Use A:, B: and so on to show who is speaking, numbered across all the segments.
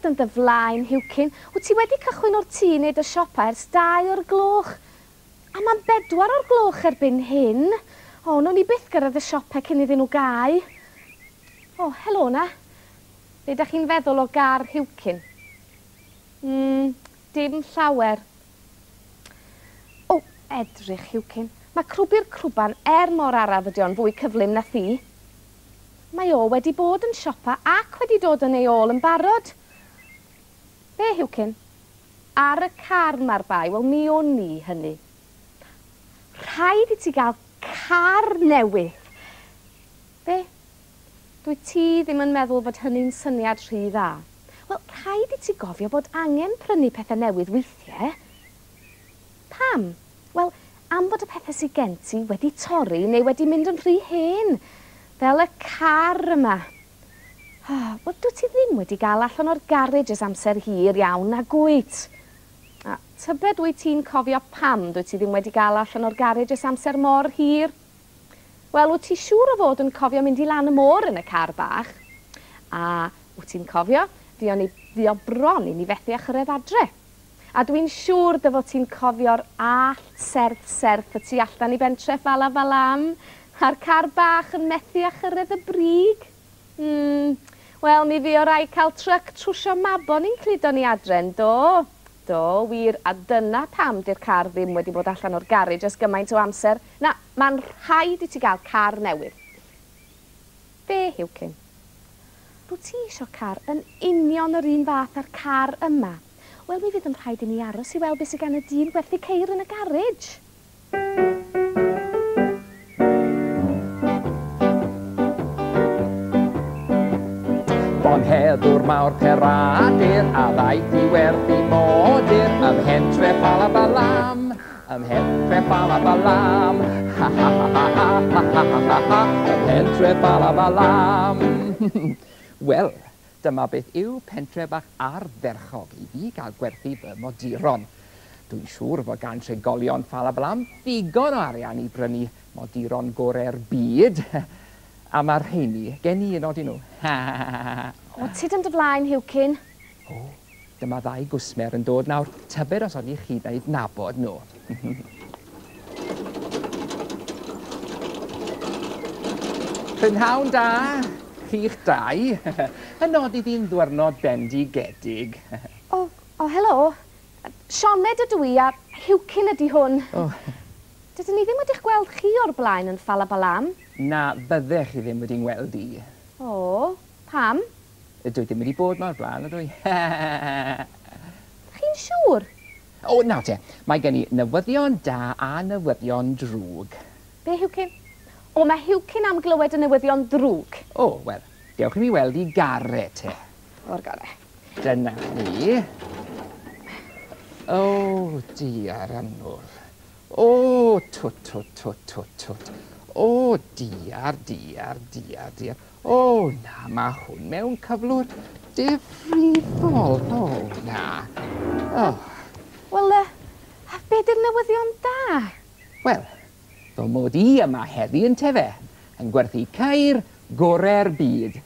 A: Tyd yn dy flaen, Huwcyn. Wyt ti wedi cychwyn o'r tŷ i wneud y siopa ers 2 o'r gloch. A mae'n 4 o'r gloch erbyn hyn. O, wnawn ni byth gyrraedd y siopa cyn iddyn nhw gau. O, helo na. Be ydych chi'n feddwl o gar Huwcyn? Dim llawer. O, edrych, Huwcyn. Mae Crwbi'r Crwban, er mor araf ydi o'n, fwy cyflym na thi. Mae o wedi bod yn siopa ac wedi dod yn ei ôl yn barod. Be, Huwcyn? Ar y car ma'r bai, wel mi o'n i hynny. Rhaid i ti gael car newydd. Be? Dwyt ti ddim yn meddwl fod hynny'n syniad rhy dda? Wel, rhaid i ti gofio bod angen prynu pethau newydd weithiau. Pam? Wel, am fod y pethau sydd gen ti wedi torri neu wedi mynd yn rhy hen, fel y car yma. Oh, wel, dwyt ti ddim wedi gael allan o'r garej ers amser hir iawn, nag wyt? A tybed wyt ti'n cofio pam dwyt ti ddim wedi gael allan o'r garej ers amser mor hir? Wel, wyt ti siŵr o fod yn cofio mynd i lan y môr yn y car bach? A wyt ti'n cofio, fuo bron i ni fethu â chyrraedd adre. A dwi'n siŵr dy fod ti'n cofio'r allt serth serth y tu allan i bentre Falafalam, a'r car bach yn methu â chyrraedd y brig. Wel, mi fuo raid cael tryc trwsio Mabon i'n cludo ni adre, yn do? Do, wir, a dyna pam di'r car ddim wedi bod allan o'r garej ers gymaint o amser. Na, mae'n rhaid i ti gael car newydd. Be, Huwcyn? Rwyt ti isio car yn union yr un fath â'r car yma? Wel, mi fydd yn rhaid i ni aros i weld beth sydd gan y dyn gwerthu ceir yn y garej.
B: Bonheddwr mawr Peradur a ddaeth i werthu modur ym mhentre Falabalam, ym mhentre Falabalam, ha ha ha ha ha ha ha ha ha ha, ym mhentre Falabalam. Wel, dyma beth yw pentre bach ardderchog i fi gael gwerthu fy moduron. Dwi'n siŵr fod gan trigolion Falabalam ddigon o arian i brynu moduron gorau'r byd. A mae'r rheini gen i yn odyn nhw.
A: O, tyd yn dy flaen, Huwcyn.
B: O, dyma ddau gwsmer yn dod nawr. Tybed os ydych chi'n eu nabod nhw. Prynhawn da, chi'ch dau. Hynod iddi'n ddwyrnod bendigedig.
A: O, helo. Sioned ydw i a Huwcyn ydy hwn.
B: O.
A: Dydyn ni ddim wedi'ch gweld chi o'r blaen yn Falabalam.
B: Na, fyddech chi ddim wedi ngweld i.
A: O, pam?
B: Dwi ddim wedi bod 'ma o'r blaen, ydw i?
A: Chi'n siŵr?
B: O, nawr te, mae gen i newyddion da a newyddion drwg.
A: Be, Huwcyn? O, mae Huwcyn am glywed y newyddion drwg.
B: O, wel, dewch i mi weld i gar e te.
A: O'r gore.
B: Dyna ni. O, diar annwyl. O, twt, twt, twt, twt, twt. O, diar, diar, diar, diar. O, na, mae hwn mewn cyflwr difrifol. O, na. O.
A: Wel, be di'r newyddion da?
B: Wel, fy mod i yma heddi yn tefe, yn gwerthu ceir gorau'r byd.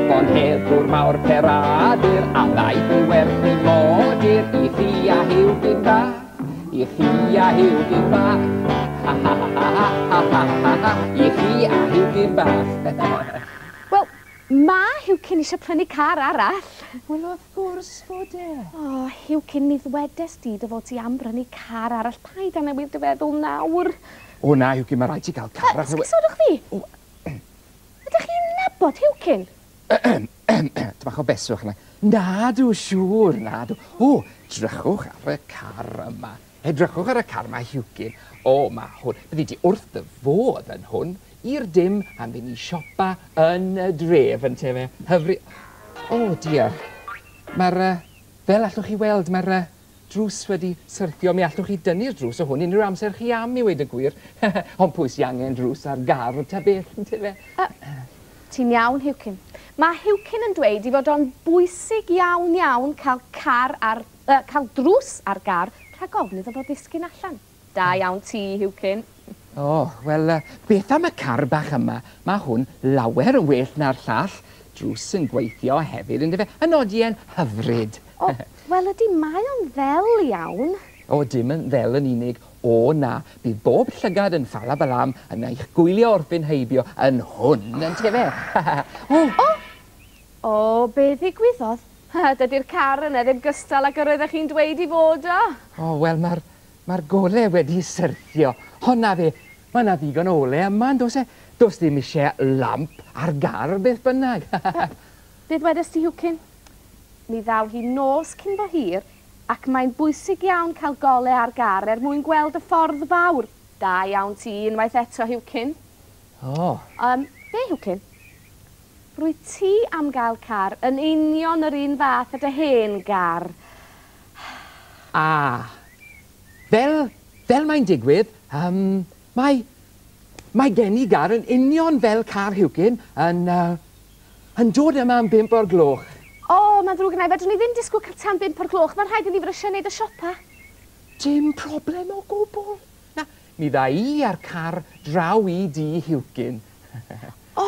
B: Bonheddwr mawr Peradur a ddaeth i werthu modur i chi a Huwcyn bach, i chi a Huwcyn bach. Ha ha ha ha ha ha ha ha, i chi a Huwcyn bach.
A: Wel, mae Huwcyn eisiau prynu car arall.
B: Wel, wrth gwrs fod e.
A: O, Huwcyn, mi ddwedes di dy fod ti am brynu car arall. Paid â newid dy feddwl nawr.
B: O na, Huwcyn, mae rhaid ti gael car arall.
A: Esgusodwch fi? Ydych chi'n nabod Huwcyn?
B: Dyma bach o beswch yna. Na, dw siŵr, na dw. O, drychwch ar y car yma. Edrychwch ar y car yma, Huwcyn. O, mae hwn. Byddi di wrth dy fodd yn hwn i'r dim am fynd i siopa yn y dref yn tefe. Hyfryd. O, diar. Mae'r, fel allwch chi weld, mae'r drws wedi syrthio. Mi allwch chi dynnu'r drws o hwn unrhyw amser chi am i weud y gwir. Ond pwy sy angen drws ar gar ta beth, yn tefe?
A: Ti'n iawn, Huwcyn. Mae Huwcyn yn dweud i fod o'n bwysig iawn iawn cael car ar, cael drws ar gar rhag ofn iddo fo ddisgyn allan. Da iawn ti, Huwcyn.
B: O, wel, beth am y car bach yma? Mae hwn lawer yn well na'r llall. drws yn gweithio hefyd, yndyfe? Yn odien hyfryd.
A: O, wel ydy, mae o'n ddel iawn.
B: O, dim yn ddel yn unig. O na, bydd bob llygad yn Ffalabalam yn eich gwylio wrth fynd heibio yn hwn, yntefe? O!
A: O! O, be ddigwyddodd? Dydy'r car yna ddim gystal ag yr oeddech chi'n dweud i fod o.
B: O, wel, mae'r mae gole wedi syrthio. Honna fe, mae yna ddigon o ole yma, yn does e? Does dim eisiau lamp ar gar beth bynnag.
A: Beth wedest ti, Huwcyn? Mi ddaw hi nos cyn bo hir, ac mae'n bwysig iawn cael gole ar gar er mwyn gweld y ffordd fawr. Da iawn ti unwaith eto, Huwcyn.
B: O.
A: Be, Huwcyn? Rwyt ti am gael car yn union yr un fath â dy hen gar.
B: A. Fel mae'n digwydd, mae gen i gar yn union fel car Huwcyn yn dod yma am 5 o'r gloch.
A: O, mae'n ddrwg gennai, fedrwn ni ddim disgwyl cael tan 5 o'r gloch. Mae'n rhaid i ni frysio wneud y siopa.
B: Dim problem o gwbl. Na, mi dda i a'r car draw i dŷ Huwcyn.
A: O,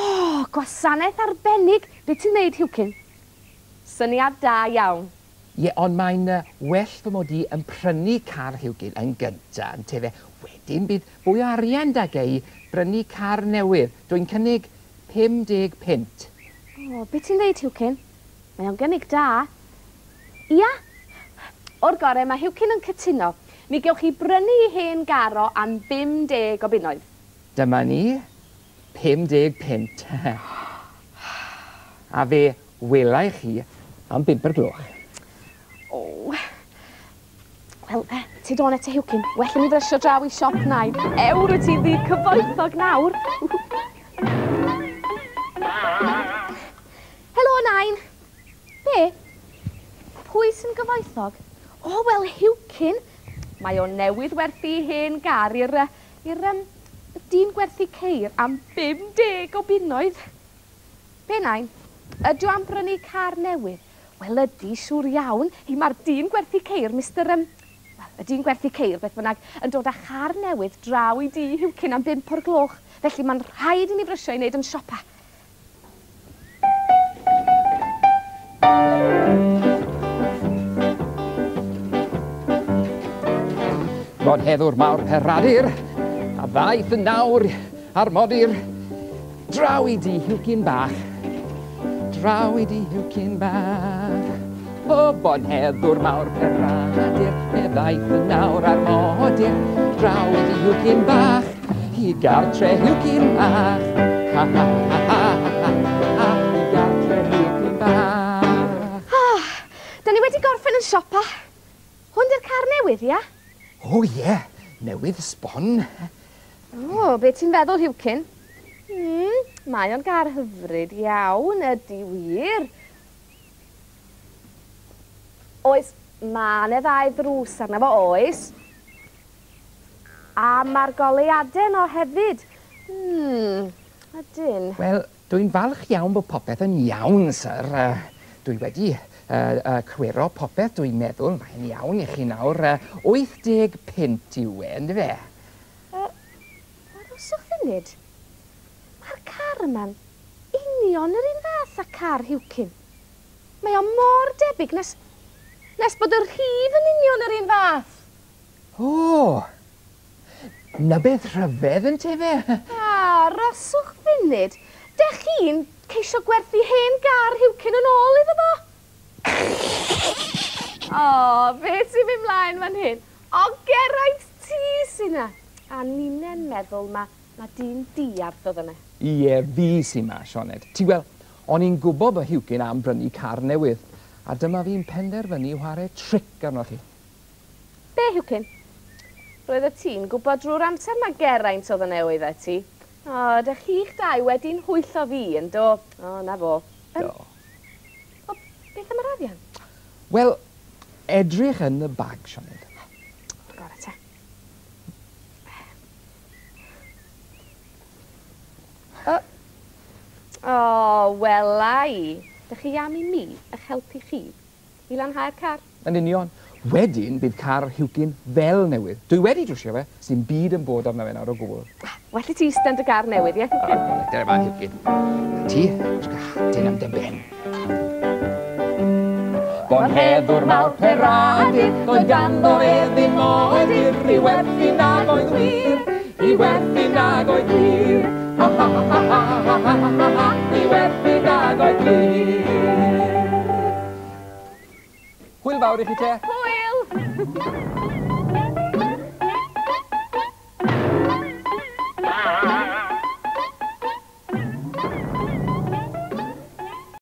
A: gwasanaeth arbennig. Be ti'n neud, Huwcyn? Syniad da iawn.
B: Ie, ond mae'n well fy mod i yn prynu car Huwcyn yn gynta, yntefe. Wedyn bydd fwy o arian da gei brynu car newydd. Dwi'n cynnig 50 punt.
A: O, be ti'n ddeud, Huwcyn? Mae o'n gynnig da. Ia? O'r gorau, mae Huwcyn yn cytuno. Mi gewch chi brynu ei hen gar o am 50 o bunnoedd.
B: Dyma ni, 50 punt. A fe welai chi am 5 o'r gloch.
A: O. Wel, ti dôn eto, Huwcyn. Well i mi frysio draw i siop nain. Ew, rwyt ti'n ddi cyfoethog nawr. Helo, nain. Be? Pwy sy'n gyfoethog? O, wel, Huwcyn. Mae o newydd werthu hen gar i'r dyn gwerthu ceir am 50 o bunnoedd. Be, nain? Ydw am brynu car newydd? Wel, ydy, siŵr iawn. Hi mae'r dyn gwerthu ceir, Mr... Wel, y dyn gwerthu ceir, beth bynnag, yn dod â char newydd draw i dŷ Huwcyn am 5 o'r gloch. Felly mae'n rhaid i ni frysio i wneud yn siopa.
B: Bonheddwr mawr Peredur, a ddaeth yn nawr ar modur, draw i dŷ Huwcyn bach, draw i dŷ Huwcyn bach. O, bonheddwr mawr Peredur, fe ddaeth yn nawr ar modur, draw i dŷ Huwcyn bach, i gartre Huwcyn bach. Ha, ha, ha, ha, ha, ha, i gartre Huwcyn bach.
A: Ah, da ni wedi gorffen yn siopa. Hwn di'r car newydd, ia?
B: O ie, newydd sbon.
A: O, be ti'n feddwl, Huwcyn? Mae o'n gar hyfryd iawn, ydy wir. Oes, ma' 'na ddau ddrws arno fo, oes. A mae'r goleuadau yno hefyd. Ydyn.
B: Wel, dwi'n falch iawn bod popeth yn iawn, syr. Dwi wedi cywiro popeth, dwi'n meddwl. Mae'n iawn i chi nawr. 80 punt yw e, yndyfe?
A: Arhoswch funud. Mae'r car yma'n union yr un fath â car Huwcyn. Mae o mor debyg nes bod y rhif yn union yr un fath.
B: O! Na beth rhyfedd yntefe?
A: Arhoswch funud. Dech chi'n ceisio gwerthu hen gar Huwcyn yn ôl iddo fo? O, beth sy'n mynd mlaen fan hyn? O, Geraint ti sy 'na. A ninne'n meddwl ma dyn diarth oedd yna.
B: Ie, fi sy 'ma, Sioned. Ti wel, o'n i'n gwybod bod Huwcyn am brynu car newydd, a dyma fi'n penderfynu whare tric arnoch chi.
A: Be, Huwcyn? Roedd y ti'n gwybod drwy'r amser ma Geraint oedd yna oeddet ti. O, dych chi'ch dau wedi'n hwyllo fi, yn do? O, na fo.
B: Do.
A: O, beth am yr arian?
B: Wel, edrych yn y bag, Sioned.
A: O'r gorau te. O, wela i. Dych chi am i mi eich helpu chi i lanhau'r car?
B: Yn union. Wedyn bydd car Huwcyn fel newydd. Dwi wedi drwsio fe, sy'n byd yn bod arno fe nawr o gwbl.
A: Well i ti stand y gar newydd, ie, Huwcyn?
B: Dyna fa, Huwcyn. Ti, gwisga hatyn am dy ben. Bonheddwr mawr Peredur, doedd ganddo fe ddim modur, i werthu nag oedd wir, i werthu nag oedd wir. Ha ha ha ha ha ha ha ha ha, i werthu nag oedd wir. Hwyl fawr i chi te.
A: Hwyl!